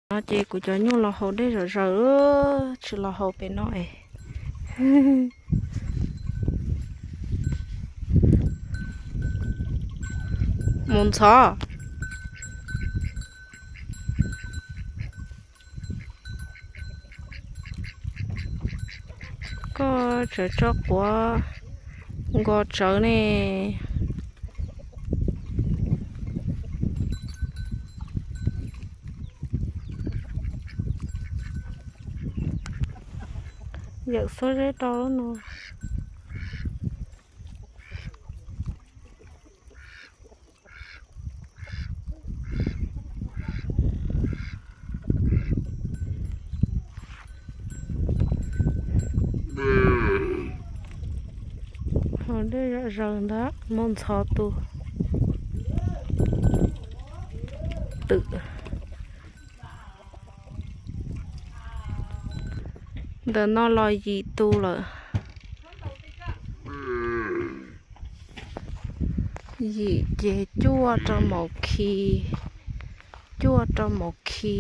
No ces kuv cov nyuj los haus dej zom zaws, tsis los haus pem no es. Mus ntxhov. Koj tseem tso quav nkaus tsawv ne. Yawm xub zeb rau lub no. Haus dej zom zaws ntag, muab ntxhov tus twm. Ntawm no los yim tus lawm. Yim ces cuaj rau maum khi, cuaj rau maum khi.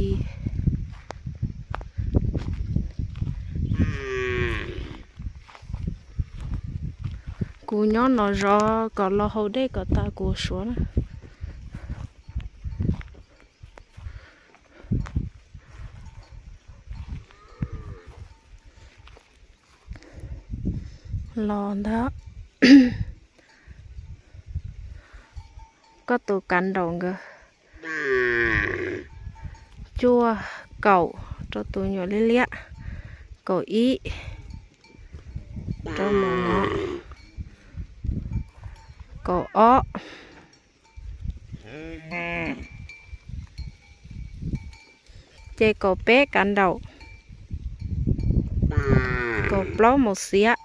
Kuv nyob no zov kom los haus dej kom tas kuv suav na. Los ntag. Koj tus kav nraum nkawd. Cuaj, kaum rau tus nyuam liab liab, kaum ib rau mus no, kaum ob, ces kaum peb kav nraum, kaum plaub mus xiav,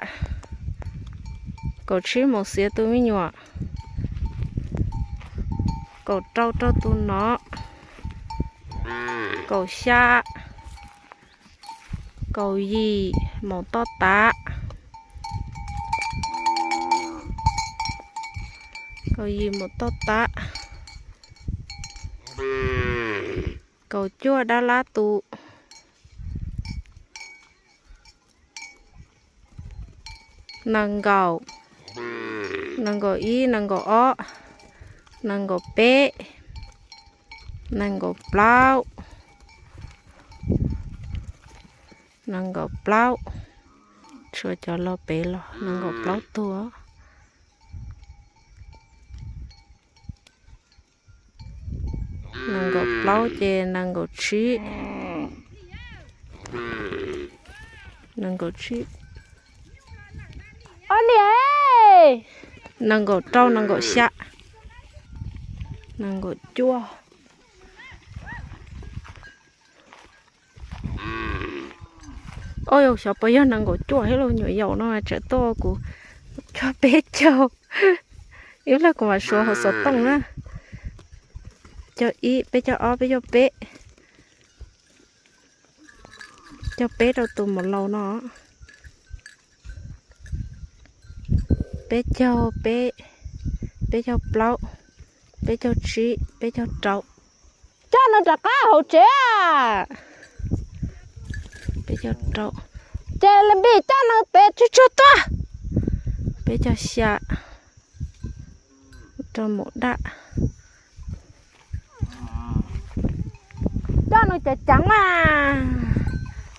kaum tsib mus xiav tus me nyuam, kaum rau rau tus no, kaum xya, kaum yim mus toj tab, kaum yim mus toj tab, kaum cuaj dab lab tus, nees nkaum, nees nkaum ib, nees nkaum ob, nees nkaum peb, nees nkaum plaub, nees nkaum plaub, tshuav cov los pem los nees nkaum plaub tuag. Nees nkaum plaub ces nees nkaum tsib, nees nkaum tsib, ob niam, nees nkaum rau, nees nkaum xya, nees nkaum cuaj. Oj, yog xyov puas yog nees nkaum cuaj thiab lauj, nyuam yaus no tseem tuaj kuv cuaj peb caug. Ib pliag kuv mam suav hauv xov tooj na. Caug ib, peb caug ob, peb caug peb, caug peb rau tus mus laus no. Peb caug peb, peb caug plaub, peb caug tsib, peb caug rau. Coj nws rov qab hauv tsev. Peb caug rau. Ces li npij coj nws pem tsuag tsuag tuaj. Peb caug xya rau mus daj. Coj nws ceev ceev mas.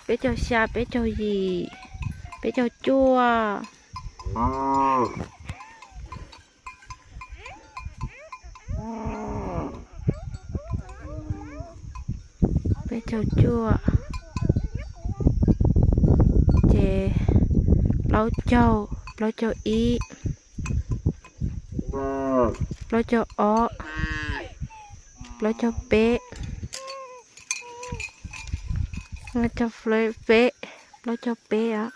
Peb caug xya, peb caug yim, peb caug cuaj. Peb caug cuaj, ces plaub caug, plaub caug ib, plaub caug ob, plaub caug peb, plaub caug peb, plaub caug peb os.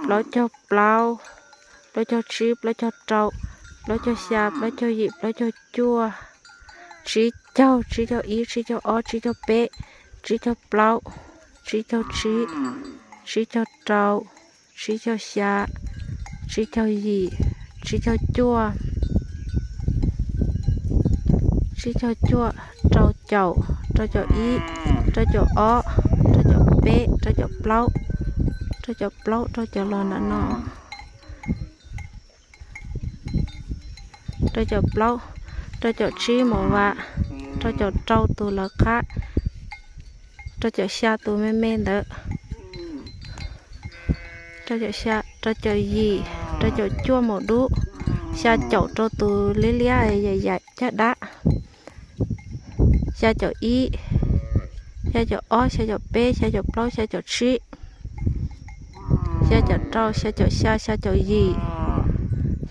Plaub caug plaub, plaub caug tsib, plaub caug rau, plaub caug xya, plaub caug yim, plaub caug cuaj, tsib caug, tsib caug ib, tsib caug ob, tsib caug peb, tsib caug plaub, tsib caug tsib, tsib caug rau, tsib caug xya, tsib caug yim, tsib caug cuaj, Tsib caug cuaj, rau caum, rau caum ib, rau caum ob, rau caum peb, rau caum plaub, rau caum plaub, rau caum los ntawm no, rau caum plaub, rau caum tsib mus vam, rau caum rau tus lawv qab, rau caum xya tus me me ntawd, rau caum xya, rau caum yim, rau caum cuaj mus dub, xya caum rau tus liab liab yaim yaim caj dab, xya caum ib, xya caum ob, xya caum peb, xya caum plaub, xya caum tsib, xya caum rau, xya caum xya, xya caum yim,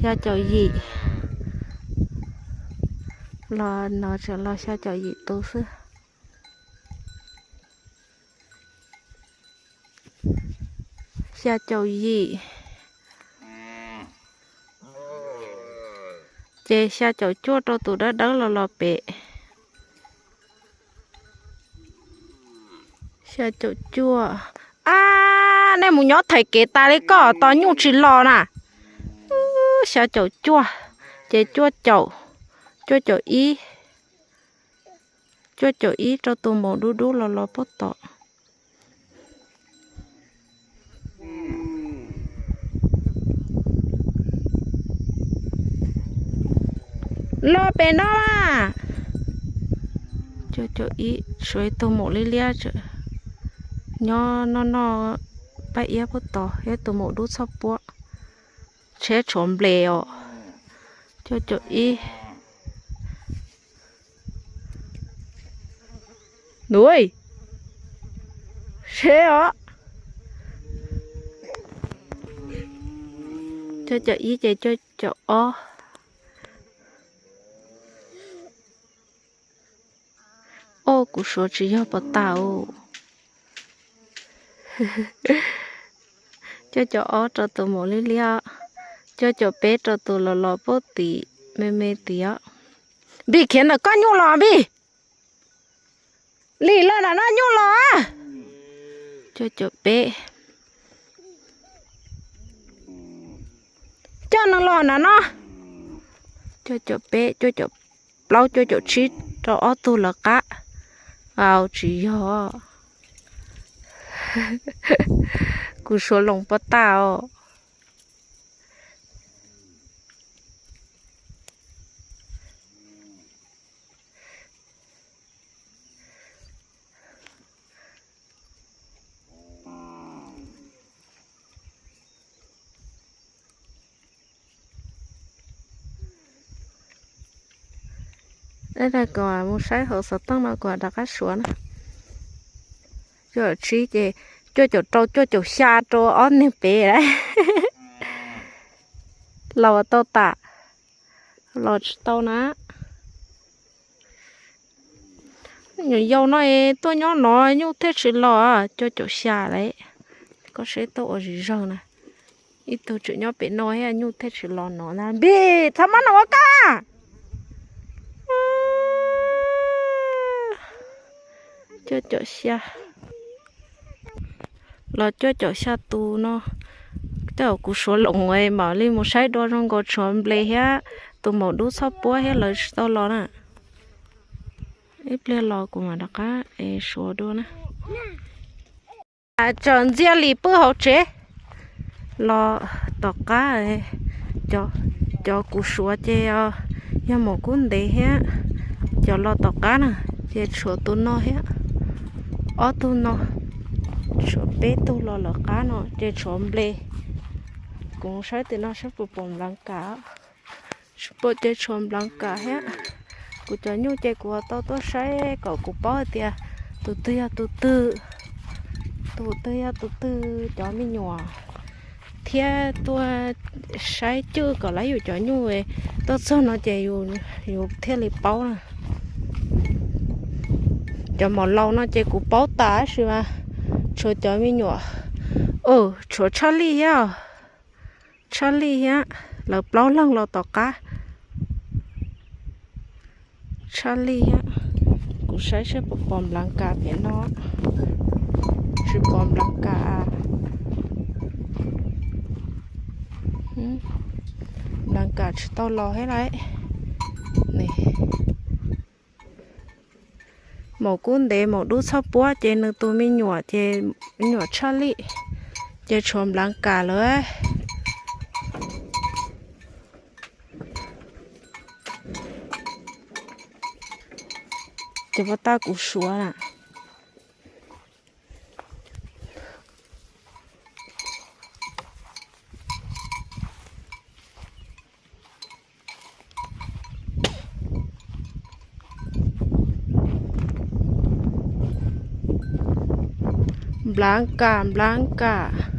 xya caum yim, los no tseem los xya caum yim tus xwb. Xya caum yim, ces xya caum cuaj rau tus dawb dawb los los pem. Xya caum cuaj. Ab, nej mus nyob thaiv kev tas li koj tos nyuj tsis los na. Xya caum cuaj, ces cuaj caum, cuaj caum ib, cuaj caum ib rau tus maum dub dub los los pem tod. Los pem no mas. Cuaj caum ib, tshuav ib tug maum liab liab nyob noj noj paj iab pem tod thiab tus maum dub txhoj puab tsheb tshuav nples os. Cuaj caum ib. Nuj, seb os. Cuaj caum ib ces cuaj caum ob. Os, kuv suav tsis yog pov tas os. Cuaj caum ob rau tus maum liab liab, cuaj caum peb rau tus los los pem tim me me tim os. Npij, khiav ntawm koj nyuj los Npij. Lim los ntawm no nyuj los. Cuaj caum peb. Coj nws los ntawm no. Cuaj caum peb, cuaj caum plaub, cuaj caum tsib rau ob tug lawv qab. Au, tsis yog. Kuv suav loos pov tas os. Kuv mus saib hauv xov tooj no kuv rov qab suav na. Cuaj caum tsib ces cuaj caum rau cuaj caum xya rau ob niag pem lawm. Los tau tas, los tsis tau na. Nyuam yaus no es tuaj nyob no nyuj thiaj tsis los. Cuaj caum xya lawm, koj seb tuaj ua zim zawg na. Ib tug tseem nyob pem no thiab nyuj thiaj tsis los no na. Npij, txhob muab no ua koj. Cuaj caum xya. Los cuaj caum xya tus no. Tej zaum kuv suav loos mam li mus saib dua zoo nkaus tshuav nples thiab tus maum dub txhoj puab thiab lawv tsis tau los na. Ib pliag los kuv mam rov qab suav dua na. Tseem ntxiag li pw hauv tsev. Los tom qab, cov kuv suav ces yog maum kub ntev thiab. Cov los tom qab na, ces tshuav tus no thiab, ob tug no, tshuav peb tug los lawv qab no ces tshuav nples. Kuv saib tim no saib puas pom nplas kas. Tsis pom ces tshuav nplas kas thiab. Kuv cov nyuj ces kuv tau tuaj saib kom kuv paub hais tias tus twg yog tus twg, tus twg yog tus twg cov me nyuam, thiab tuaj saib cwj kom lawv yus cov nyuj, tuaj txog no ces yus thiaj li paub na. Cov mos laus no ces kuv paub tas tab sis mas tshuav cov me nyuam, tshuav tshaj lij thiab, tshaj lij thiab. Lawv plaub leeg los tom qab, tshaj lij thiab. Kuv saib seb puas pom nplas kas pem no, tsis pom nplas kas. Nplas kas tsis tau los thiab lauj. Maum kub ntev, maum dub txhob puab ces nws tus me nyuam ces me nyuam tshaj lij, ces tshuav nplaav kas lawm. Ces puas tab kuv suav na. Nplaav kas, nplaav kas.